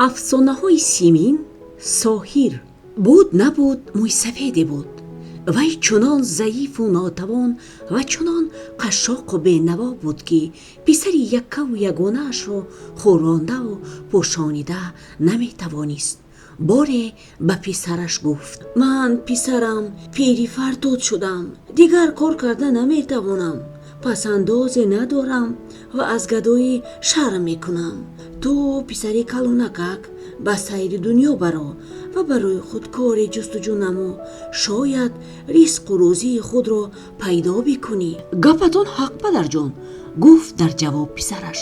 Афсонаҳои симин. Соҳир буд, набуд, мӯйсафеде буд. Вай чунон заифу нотавон ва чунон қашшоқу бенаво буд, ки писари яккаву ягонаашро хӯрондаву пӯшонида наметавонист. Боре ба писараш гуфт: «Ман, писарам, пири фартот шудам, дигар кор карда наметавонам, пасандозе надорам ва аз гадоӣ шарм мекунам. Ту, писари калонакак, ба сайри дунё баро ва барои худ коре ҷустуҷӯ намо. Шояд ризқу рӯзии худро пайдо бикунӣ». «Гапатон ҳақ, падарҷон», гуфт дар ҷавоб писараш.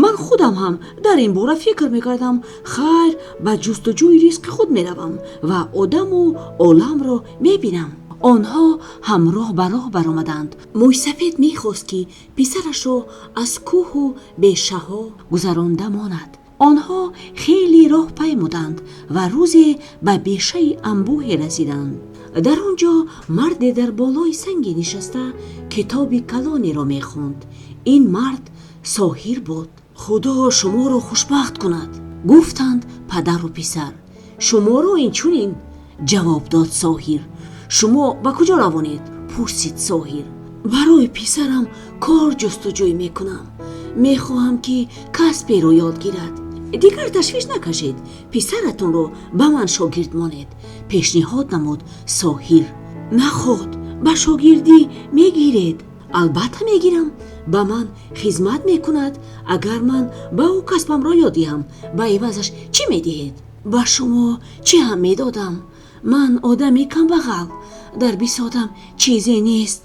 «Ман худам ҳам дар ин бора фикр мекардам. Хайр, ба ҷустуҷӯи ризқи худ меравам ва одаму оламро мебинам». Онҳо ҳамроҳ ба роҳ баромаданд. Мӯйсафед мехост, ки писарашро аз кӯҳу бешаҳо гузаронда монад. Онҳо хеле роҳ паймуданд ва рӯзе ба бешаи анбӯҳе расиданд. Дар он ҷо марде дар болои санге нишаста, китоби калонеро мехонд. Ин мард соҳир буд. «Худо шуморо хушбахт кунад», гуфтанд падару писар. «Шуморо инчунин», ҷавоб дод соҳир. «Шумо ба куҷо равонед?» пурсид соҳир. «Барои писарам кор ҷустуҷӯй мекунам. Мехоҳам, ки касберо ёд гирад». «Дигар ташвиш накашед, писаратонро ба ман шогирд монед», пешниҳод намуд соҳир. «Наход, ба шогирдӣ мегиред?» «Албатта мегирам. Ба ман хизмат мекунад, агар ман ба ӯ касбамро ёд диҳам. Ба ивазаш чӣ медиҳед?» «Ба шумо чӣ ҳам медодам? Ман одами камбағал, дар бисотам чизе нест»,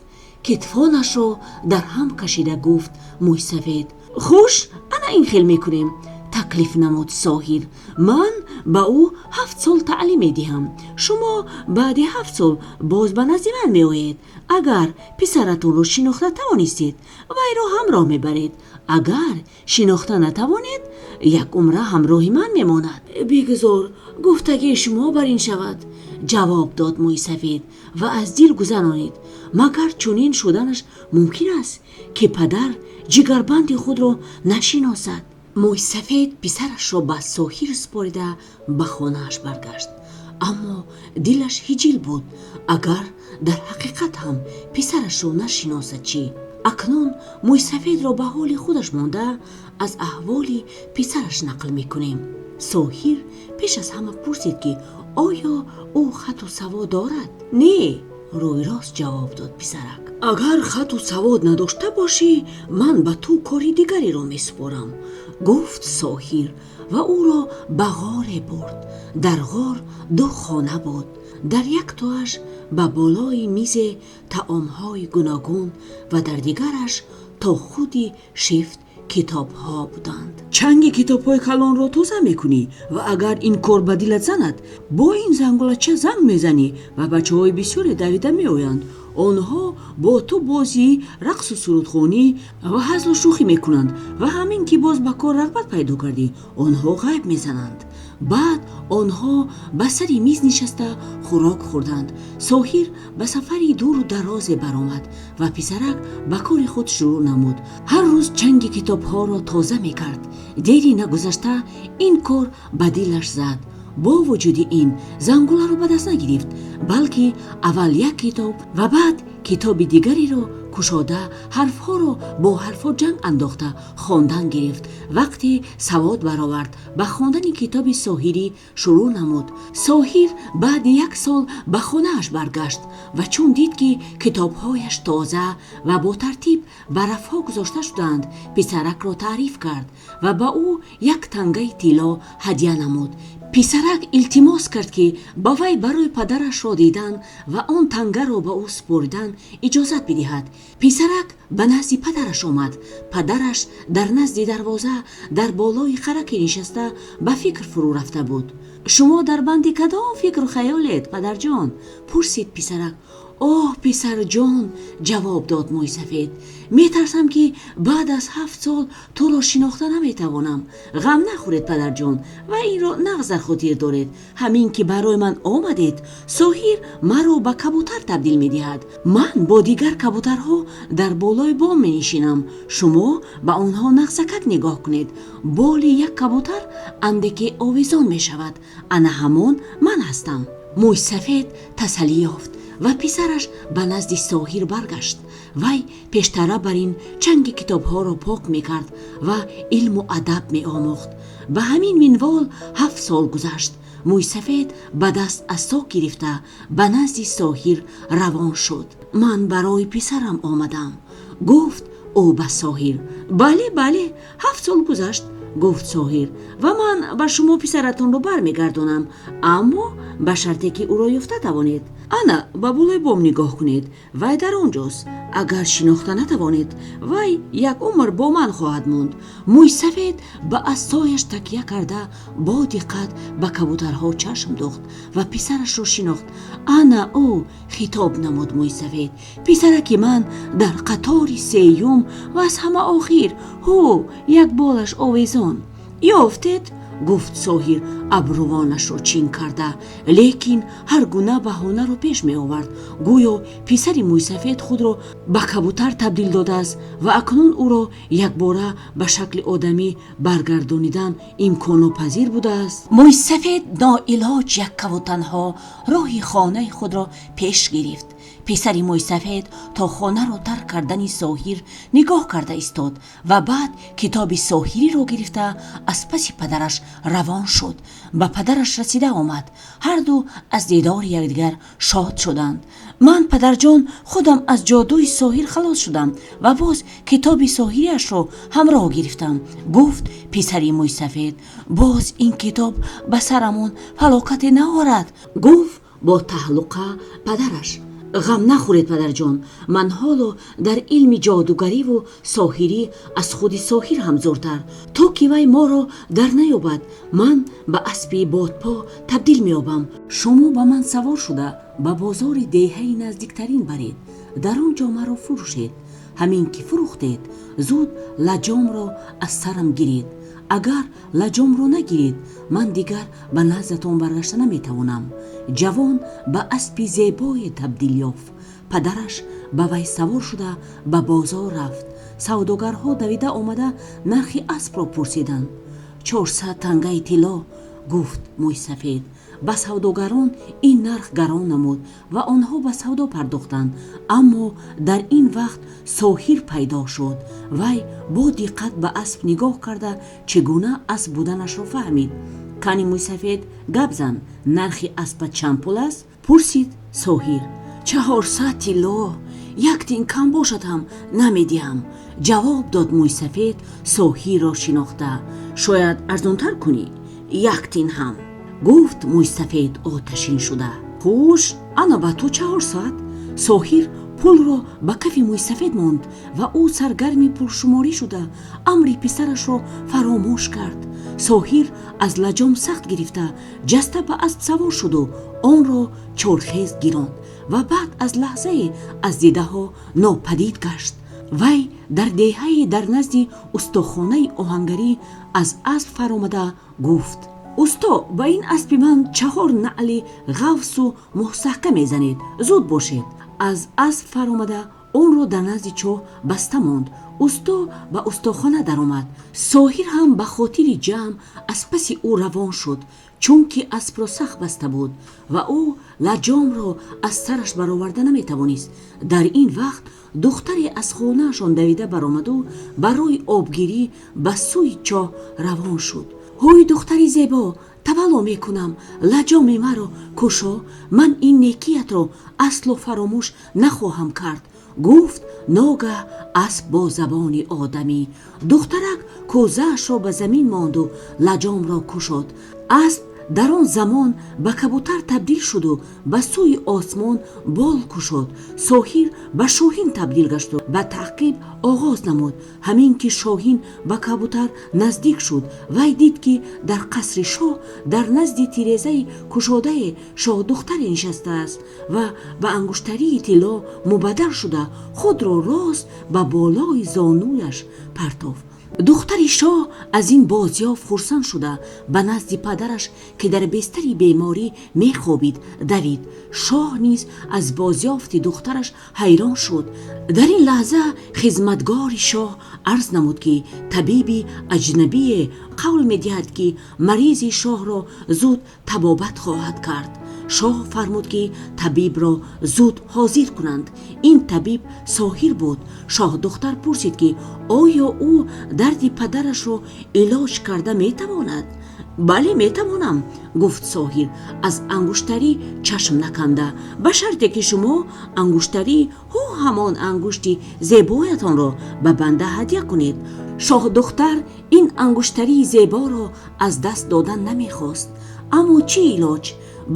китфонашро дар ҳам кашида гуфт мӯйсафед. «Хуш, ана ин хел мекунем», таклиф намуд соҳир. «Ман ба ӯ 7 сол таълим медиҳам. Шумо баъди 7 сол боз ба назди ман меоед. Агар писаратонро шинохта тавонистед, вайро ҳамроҳ мебаред. Агар шинохта натавонед, як умра ҳамроҳи ман мемонад». «Бигузор гуфтагии шумо бар ин шавад», ҷавоб дод мӯйсафед ва аз дил гузаронид: «Магар чунин шуданаш мумкин аст, ки падар ҷигарбанди худро нашиносад?» Мӯйсафед писарашро ба соҳир супорида, ба хонааш баргашт. Аммо дилаш ҳиҷил буд: агар дар ҳақиқат ҳам писарашро нашиносад чӣ? Акнун мӯйсафедро ба ҳоли худаш монда, аз аҳволи писараш нақл мекунем. Соҳир пеш аз ҳама пурсид, ки оё ӯ хату савод дорад. «Не», рӯйрост ҷавоб дод писарак. «Агар хату савод надошта бошӣ, ман ба ту кори дигареро месупорам», гуфт соҳир ва ӯро ба ғоре бурд. Дар ғор ду хона буд. Дар яктоаш ба болои мизе таомҳои гуногун ва дар дигараш то худи шифт китобҳо буданд. «Чанги китобҳои калонро тоза мекунӣ ва агар ин кор ба дилат занад, бо ин зангулача занг мезанӣ ва бачаҳои бисёре давида меоянд. Онҳо бо ту бозӣ, рақсу сурудхонӣ ва ҳазлу шӯхӣ мекунанд ва ҳамин ки боз ба кор рағбат пайдо кардӣ, онҳо ғайб мезананд». Баъд онҳо ба сари миз нишаста хӯрок хӯрданд. Соҳир ба сафари дуру дарозе баромад ва писарак ба кори худ шурӯъ намуд. Ҳар рӯз чанги китобҳоро тоза мекард. Дери нагузашта ин кор ба дилаш зад. Бо вуҷуди ин зангуларо ба даст нагирифт, балки аввал як китоб ва баъд китоби дигареро кушода, ҳарфҳоро бо ҳарфҳо ҷанг андохта хондан гирифт. Вақте савод баровард, ба хондани китоби соҳирӣ шурӯъ намуд. Соҳир баъди як сол ба хонааш баргашт ва чун дид, ки китобҳояш тоза ва бо тартиб ба рафҳо гузошта шудаанд, писаракро таъриф кард ва ба ӯ як тангаи тилло ҳадя намуд. Писарак илтимос кард, ки ба вай барои падарашро дидан ва он тангаро ба ӯ супоридан иҷозат бидиҳад. Писарак ба назди падараш омад. Падараш дар назди дарвоза дар болои хараке нишаста, ба фикр фурӯ рафта буд. «Шумо дар банди кадом фикру хаёлед, падарҷон?» пурсид писарак. Оҳ, писарҷон, ҷавоб дод мӯйсафед, метарсам, ки баъд аз 7 сол туро шинохта наметавонам. Ғам нахӯред, падарҷон, ва инро нағз дар хотир доред: ҳамин ки барои ман омадед, соҳир маро ба кабутар табдил медиҳад. Ман бо дигар кабутарҳо дар болои бом менишинам. Шумо ба онҳо нағзакак нигоҳ кунед. Боли як кабутар андаке овезон мешавад. Ана ҳамон ман ҳастам. Мӯйсафед тасаллӣ ёфт ва писараш ба назди соҳир баргашт. Вай пештара бар ин чанги китобҳоро пок мекард ва илму адаб меомӯхт. Ба ҳамин минвол 7 сол гузашт. Мӯйсафед ба даст асо гирифта, ба назди соҳир равон шуд. Ман барои писарам омадам, гуфт ӯ ба соҳир. Бале, бале, 7 сол гузашт, гуфт соҳир, ва ман ба шумо писаратонро бармегардонам, аммо ба шарте, ки ӯро ёфта тавонед. Ана ба болои бом нигоҳ кунед, вай дар он ҷост. Агар шинохта натавонед, вай як умр бо ман хоҳад монд. Мӯйсафед ба асояш такя карда, бо диққат ба кабутарҳо чашм духт ва писарашро шинохт. Ана ӯ, хитоб намуд мӯйсафед, писараки ман дар қатори сеюм ва аз ҳама охир. Ҳу, як болаш овезон. Ёфтед, гуфт соҳир, абрувонашро чин карда, лекин ҳар гуна баҳонаро пеш меовард. Гӯё писари мӯйсафед худро ба кабутар табдил додааст ва акнун ӯро якбора ба шакли одамӣ баргардонидан имконнопазир будааст. Мӯйсафед ноилоҷ яккаву танҳо роҳи хонаи худро пеш гирифт. Писари мӯйсафед то хонаро тарк кардани соҳир нигоҳ карда истод ва баъд китоби соҳириро гирифта, аз паси падараш равон шуд. Ба падараш расида омад. Ҳарду аз дидори якдигар шод шуданд. Ман, падарҷон, худам аз ҷодуи соҳир халос шудам ва боз китоби соҳирияшро ҳамроҳ гирифтам, гуфт писари мӯйсафед. Боз ин китоб ба сарамон фалокате наорад, гуфт бо таҳлуқа падараш. Ғам нахӯред, падарҷон, ман ҳоло дар илми ҷодугариву соҳирӣ аз худи соҳир ҳам зӯртар. То ки вай моро дар наёбад, ман ба аспи бодпо табдил меёбам. Шумо ба ман савор шуда, ба бозори деҳаи наздиктарин баред. Дар он ҷо маро фурӯшед. Ҳамин ки фурӯхтед, зуд лаҷомро аз сарам гиред. Агар лаҷомро нагиред, ман дигар ба наздатон баргашта наметавонам. Ҷавон ба аспи зебое табдил ёфт. Падараш ба вай савор шуда, ба бозор рафт. Савдогарҳо давида омада, нархи аспро пурсиданд. 400 тангаи тилло, гуфт мӯйсафед. Ба савдогарон ин нарх гарон намуд ва онҳо ба савдо пардохтанд. Аммо дар ин вақт соҳир пайдо шуд. Вай бо диққат ба асп нигоҳ карда, чӣ гуна асп буданашро фаҳмид. Кани, мӯйсафед, гап зан, нархи аспа чанд пул аст? Пурсид соҳир. 400 тилло, як тин кам бошад ҳам намедиҳам, ҷавоб дод мӯйсафед, соҳирро шинохта. Шояд арзонтар кунӣ? Як тин ҳам, гуфт мӯйсафед оташин шуда. Хуш, ана ба ту 400. Соҳир пулро ба кафи мӯйсафед монд ва ӯ саргарми пулшуморӣ шуда, амри писарашро фаромӯш кард. Соҳир аз лаҷом сахт гирифта, ҷаста ба асп савор шуду онро чорхез гиронд ва баъд аз лаҳзае аз дидаҳо нопадид гашт. Вай дар деҳае дар назди устохонаи оҳангарӣ аз асп фаромада гуфт: Усто, ба ин аспи ман чаҳор наъли ғафсу мустаҳкам мезанед, зуд бошед. Аз асп фаромада, онро дар назди чоҳ баста монд. Усто ба устохона даромад. Соҳир ҳам ба хотири ҷамъ аз паси ӯ равон шуд, чунки аспро сахт баста буд ва ӯ лаҷомро аз сараш бароварда наметавонист. Дар ин вақт духтаре аз хонаашон давида баромаду барои обгирӣ ба сӯи чоҳ равон шуд. Ҳуй, духтари зебо, тавалло мекунам, лаҷоми маро кушо, ман ин некиятро асло фаромӯш нахоҳам кард, гуфт ногаҳ асп бо забони одамӣ. Духтарак кӯзаашро ба замин монду лаҷомро кушод. Асп Дар он замон ба кабутар табдил шуду ба сӯи осмон бол кушод. Соҳир ба шоҳин табдил гашту ба таъқиб оғоз намуд. Ҳамин ки шоҳин ба кабутар наздик шуд, вай дид, ки дар қасри шоҳ дар назди тирезаи кушодае шоҳдухтаре нишастааст ва ба ангуштарии тилло мубаддал шуда, худро рост ба болои зонуяш партофт. Духтари шоҳ аз ин бозёфт хурсанд шуда, ба назди падараш, ки дар бистари беморӣ мехобид, давид. Шоҳ низ аз бозёфти духтараш ҳайрон шуд. Дар ин лаҳза хизматгори шоҳ арз намуд, ки табиби аҷнабие қавл медиҳад, ки маризи шоҳро зуд табобат хоҳад кард. Шоҳ фармуд, ки табибро зуд ҳозир кунанд. Ин табиб соҳир буд. Шоҳдухтар пурсид, ки оё ӯ дарди падарашро илоҷ карда метавонад? Бале, метавонам, гуфт соҳир, аз ангуштарӣ чашм наканда, ба шарте ки шумо ангуштарии ҳу ҳамон ангушти зебоятонро ба банда ҳадя кунед. Шоҳдухтар ин ангуштарии зеборо аз даст додан намехост. Аммо чӣ илоҷ?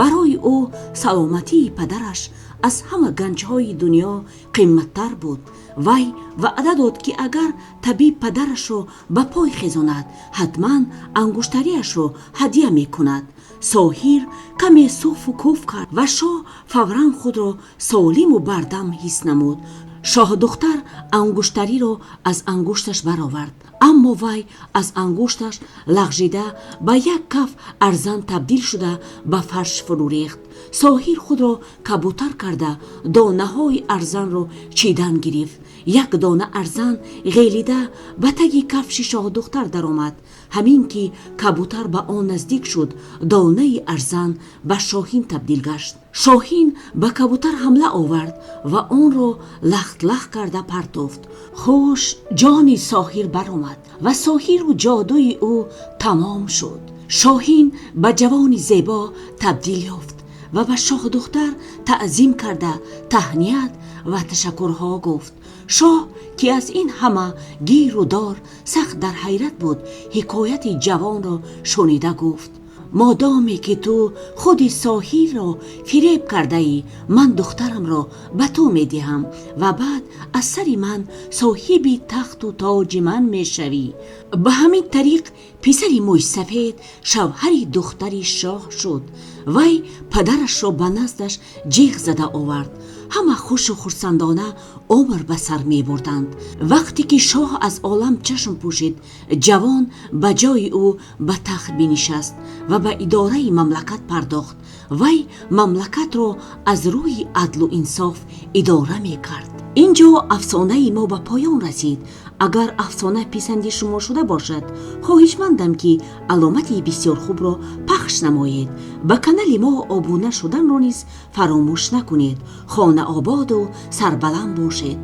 Барои ӯ саломатии падараш аз ҳама ганҷҳои дунё қиматтар буд. Вай ваъда дод, ки агар табиб падарашро ба пой хезонад, ҳатман ангуштариашро ҳадя мекунад. Соҳир каме суфу куф кард ва шоҳ фавран худро солиму бардам ҳис намуд. Шоҳдухтар ангуштариро аз ангушташ баровард, аммо вай аз ангушташ лағжида, ба як каф арзан табдил шуда, ба фарш фурӯ рехт. Соҳир худро кабутар карда, донаҳои арзанро чидан гирифт. Як дона арзан ғелида ба таги кафши шоҳдухтар даромад. Ҳамин ки кабутар ба он наздик шуд, донаи арзан ба шоҳин табдил гашт. Шоҳин ба кабутар ҳамла овард ва онро лахт-лахт карда партофт. Хуш ҷони соҳир баромад ва соҳиру ҷодуи ӯ тамом шуд. Шоҳин ба ҷавони зебо табдил ёфт ва ба шоҳдухтар таъзим карда, таҳният ва ташаккурҳо гуфт. Шоҳ, ки аз ин ҳама гиру дор сахт дар ҳайрат буд, ҳикояти ҷавонро шунида гуфт: модоме ки ту худи соҳирро фиреб кардаӣ, ман духтарамро ба ту медиҳам ва баъд аз сари ман соҳиби тахту тоҷи ман мешавӣ. Ба ҳамин тариқ писари мӯйсафед шавҳари духтари шоҳ шуд. Вай падарашро ба наздаш ҷиғ зада овард. Ҳама хушу хурсандона умр ба сар мебурданд. Вақте ки шоҳ аз олам чашм пӯшид, ҷавон ба ҷои ӯ ба тахт бинишаст ва ба идораи мамлакат пардохт. Вай мамлакатро аз рӯи адлу инсоф идора мекард. Ин ҷо афсонаи мо ба поён расид. Агар афсона писанди шумо шуда бошад, хоҳишмандам, ки аломати бисёр хубро пахш намоед. Ба канали мо обуна шуданро низ фаромӯш накунед. Хона ободу сарбаланд бошед.